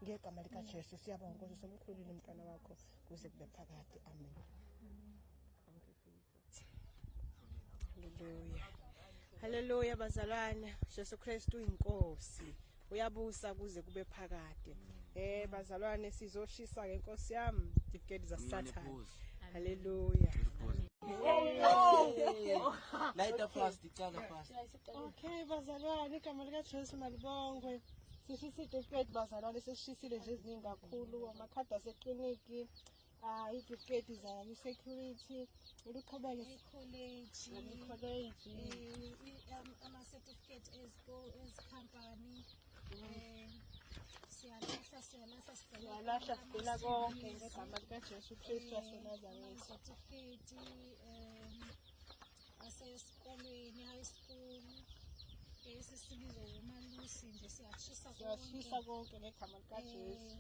Ngegama likaJesu siyabonga Nkosi, somkhulile umntwana wakho kuze kube phakade. Amen. Haleluya. Haleluya bazalwane. Jesu Kristu inkosi. Uyabusa kuze kube phakade. Bazalwane, sizoshisa ke Nkosi yami certificate za Satan. Haleluya. Lighter fast, icala fast. Okay bazalwane, igama lika Jesu malibongwe. Sishisa certificate bazalwane, sesishisile nje eziningi kakhulu, amakhadi asekliniki, iy'tifiketi zaku-security, uluqhubeke Ekholeji, ikholeji, ama-certificate ezikhampani, siyalahla, siyalahla. Siyalahla, sigula konke ngegama likaJesu Kristu waseNazaretha. Certificate asesikolweni, high school, esisibiza ngomalusi nje, siyashisa. Siyashisa konke ngegama likaJesu.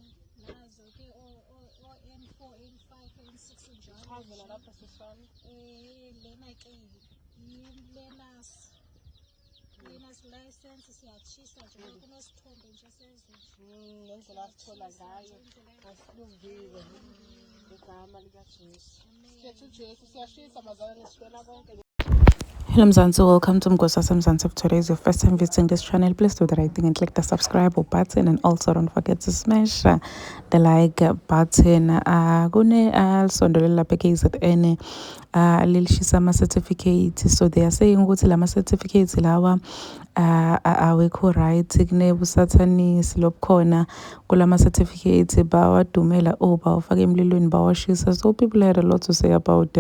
Nazo-ke o-N4, N5, N6, njalo. Chazela lapho, sisami. Lena-ke yi-learners, learners license, siyashisa nje, kunesithombe nje sezulu. Ngendlela asithola ngayo asilungile, ngegama likaJesu. Sithethe uJesu, siyashisa bazalwane, siwela konke. Hello Mzansi, welcome to Mgosa Mzansi. If today is your first time visiting this channel, please do the right thing and click the subscribe button and also don't forget to smash the like button. Kune lisondolo lapha KZN lelishisa ama certificates. So they are saying ukuthi lama certificates lawa awekho right, kunebusatanisi lobukhona kulama certificates, bawadumela oh bawafaka emlilweni, bawashisa. So people had a lot to say about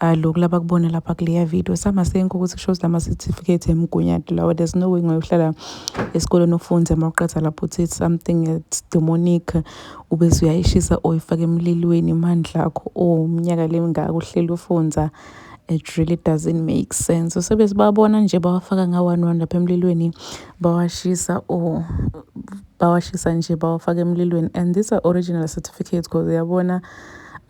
lokhu labakubona lapha kuleya video. Some are saying ukuthi kusho lama certificate emgunyathi lawa, there's no way ngoyohlala esikoleni ufunde, mawuqeda lapho uthi it's something, it's demonic, ubese uyayishisa or uyifaka emlilweni mandla akho oh umnyaka lemingaka uhleli ufunza. It really doesn't make sense. So sebesibabona nje bawafaka nga-one one lapha emlilweni, bawashisa or bawashisa nje, bawafaka emlilweni, and these are original certificates because uyabona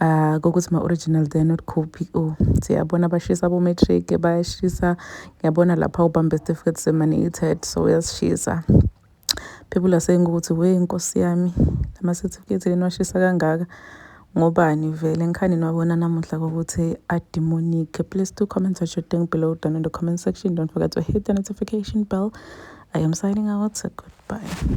kokuthi ma-original, they are not copy. Oh, siyabona bashisa abo-matric, bayashisa, ngiyabona lapha ubambe certificate semanated, so uyasishisa. People are saying ukuthi we nkosi yami, lama-certificate leniwashisa kangaka ngobani vele, ngikhani niwabona namuhla kokuthi a-demonic. Please do comment what you think below down in the comment section. Don't forget to hit the notification bell. I am signing out. Goodbye.